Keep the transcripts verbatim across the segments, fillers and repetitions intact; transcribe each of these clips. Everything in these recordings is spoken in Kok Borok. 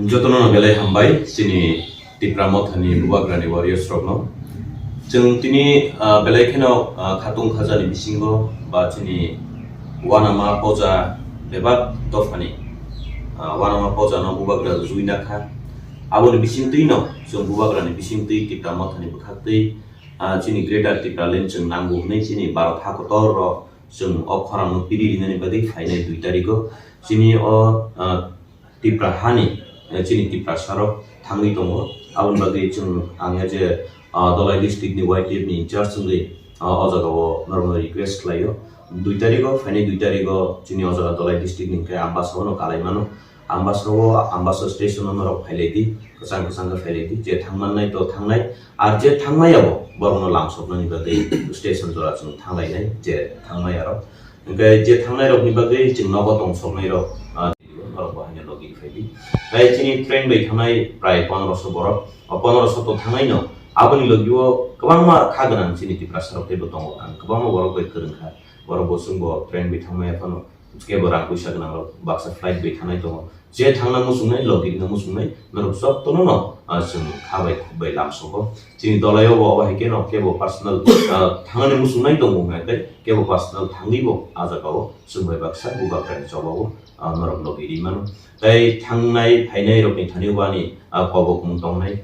Jotono no belai hambai chini Tipra Mothani Bubagrani warriors rokno. Chwng tini, ah, belai kheno, ah, khatung khajani bisingo ba chini wanama poja bebak dophani, ah, wanama pojano Bubagra rwjui nakha. Aboni bisingtwi no chwng Bubagrani bisingtwi Tipra Mothani bwkhaktwi, ah, chini Greater Tipraland chwng nango hwnwi chini Bharat hakotor rok chwng o khorangno piri rinani bagwi phainai dui tarikgo chini o, ah, Tipra hani, eh, chini Tiprasarok thangwi tongo. Aboni bagwi chwng ang je, ah, Dhalai district ni Y T F ni in charge wngwi, ah, o jagao norokno request khlaio. Dui tarikgo, phainai dui tarikgo chini o jaga Dhalai district ni hwnkhe Ambasao no kalai mano. Ambasao, Ambasa station o norok phailai di, kwchang kwchang khe phailai di. Je thangmannai to thangnai, ar je thangmaya bo borokno lamsoknani bagwi station jora chwng thanglainai, je thangmaya rok. Hwnkhe je thangnai rokni bagwi chwng nogo tongsoknai rok, ah, norok bo haino logi phai di. Tei chini train bai thangnai prai pondroso borok, o pondroso to thangnai no, aboni logio kwbangma kha gwnang chini Tiprasa rok teibo tongo, ang kwbangma borok bai kwrwng kha, borok bo chwng bo train bai thangmaya phano kebo rang puisa gwnang rok baksa flight bai thangnai tongo, je thangna muchungnai logi no muchungnai norok jotono no, ah, chwng kha bai khuk bai lamsogo. Chini Dhalai o bo abo hai khe no kebo personal, ah, thangnani muchungnai tongo hwnka khe kebo personal thangwi bo ah jagao chwng bai baksa Bubagrani chobao, ah, norok logi ri mano. Tei thangnai phainai rokni thani o ani, ah, kobokmung tongnai.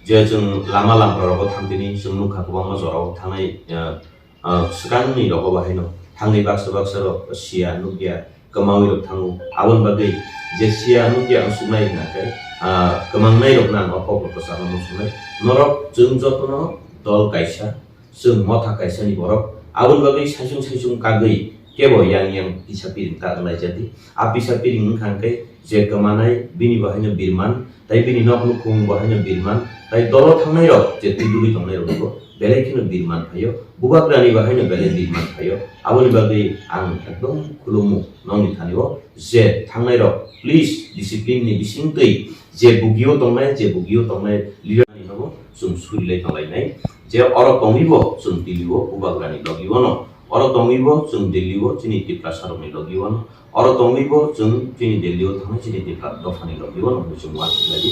Je chwng lama lamra rogo thang tini chwng nukha kwbangma jorao thangnai, ah, ah, swkangni rogo bo haino thangwi baksa baksa rok siya nukya kwmawi rok thango. Aboni bagwi je siya nukya ang suknai hwnkha khe, ah, kwmangnai rokno ang o kok rok kwchangma muchungnai. Norok chwng jotono dol kaisa, chwng motha kaisani borok. Aboni bagwi saichung saichung kagwi kebo yang yang pisa piring ta wnglaijadi. A pisa piring wngkha hwnkhe je kwmanai bini bo haino birman, tei bini nok nukhung bo haino birman, tei dolo thangnai rok je twi dugwi tongnai rok bo belai kheno birman phaio, Bubagrani bo haino belai birman phaio. Aboni bagwi ang ekdom khulumu nokni thani o je thangnai rok, please discipline ni bisingtwi je bugio tongnai, je bugio tongnai leader ni nogo chwng surilai tonglainai. Je oro tongwi bo chwng Delhi o Bubagrani logi o no, oro tongwi bo chwng Delhi o chini Tiprasa rokni logi o no, oro tongwi bo chwng chini Delhi o thangnai chini Tipra dophani logi o no hwnwi chwng uansuk lai di.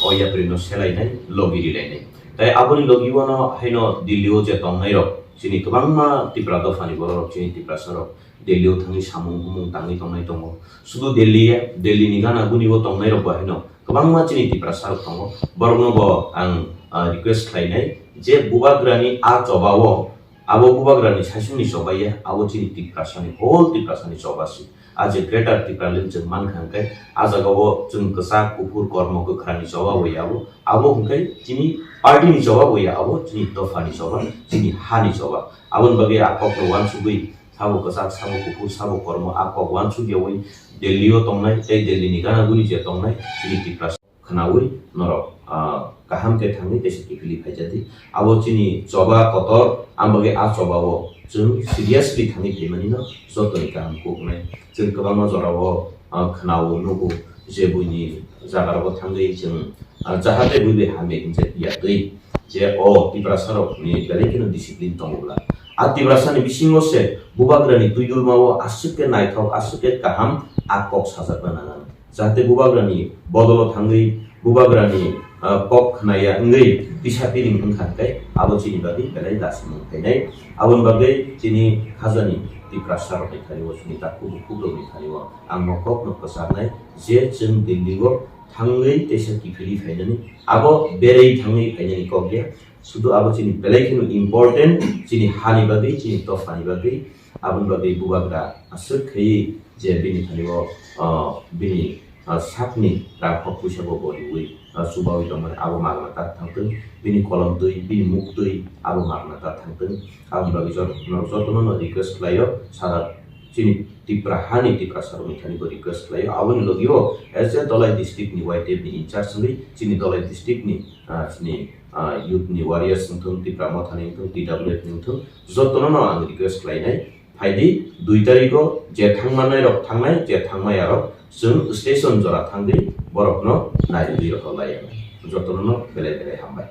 O yapri no selainai, logi rilainai. Tai aboni logi o no haino Delhi o je tongnai rok chini kwbangma Tipra dophani borok rok chini Tiprasa rok Delhi o thangwi samung humung tangwi tongnai tongo. Sudu Delhi ya, Delhi ni gana guni o tongnai rok bo haino kwbangma chini Tiprasa rok tongo. Borok no bo ang, ah, request khlainai je Bubagrani a choba o, abo Bubagrani saichung ni choba ya, abo chini Tiprasa ni, whole Tiprasa ni choba si. A je Greater Tipraland chwng mankha hwnkhe a jaga o chwng kwchak kuphur kormo kwkhrang ni choba bo ya abo, abo hwnkhe chini party ni choba bo ya abo, chini dopha ni choba, chini ha ni choba. Aboni bagwi a kok no uansugwi sabo kwchak, sabo kuphur, sabo kormo a kok uansuk yawi Delhi o tongnai tei Delhi ni gana guni je tongnai chini Tiprasa khwnawi norok, ah, kaham khe thangwi teisa kiphilwi phaijadi. Abo chini choba kotor, ang bagwi a choba o chwng seriously thangwi phaimani no jotoni kaham kuknai. Chwng kwbangma jora o, ah, khwnao nugo je buini jaga rogo thangwi chwng, ah, jahate bui bai hamya hinjak ya twi je o Tiprasa rok ni belai kheno discipline tongo bwla. A Tiprasa ni bisingo se Bubagra ni twidulma o aswk khe naithok, aswk khe kaham a kok sajakna nangan. Jahate Bubagrani bodolo thangwi Bubagrani, ah, kok khnaya wngwi tisa piring wngkha hwnkhe abo chini bagwi belai lasimung phainai. Aboni bagwi chini khajani Tiprasa rokni thani o, chini takhuk bukhuk rokni thani o ang no kokno kwcharnai je chwng Delhi o thangwi teisa kiphilwi phainani, abo berwi thangwi phainani kok ya. Sudu abo chini belai kheno important, chini hani bagwi, chini dophani bagwi. Aboni bagwi Bubagra aswk khaiwi je bini thani o, ah, bini, ah, sakni rang kok puisa bo bo riwi, ah, chubawi tongmani abo magna ta thangtwng, bini kolom twi, bini muk twi abo magna ta thangtwng. Aboni bagwi jot-, norok jotono no request khlaio, sara chini Tipra hani Tiprasa rokni thani bo request khlaio. Aboni logi o as a Dhalai district ni Y T F ni in charge wngwi chini Dhalai district ni, ah, chini, ah, youth ni warriors wngthung, Tipra Motha ni wngthung, T W F ni wngthung, jotono no ang request khlainai. Phaidi dui tarikgo je thangmanai rok thangnai, je thangmaya rok chwng station jora thangwi borokno nairwgwi rohorlai ang. Jotono no belai belai hambai.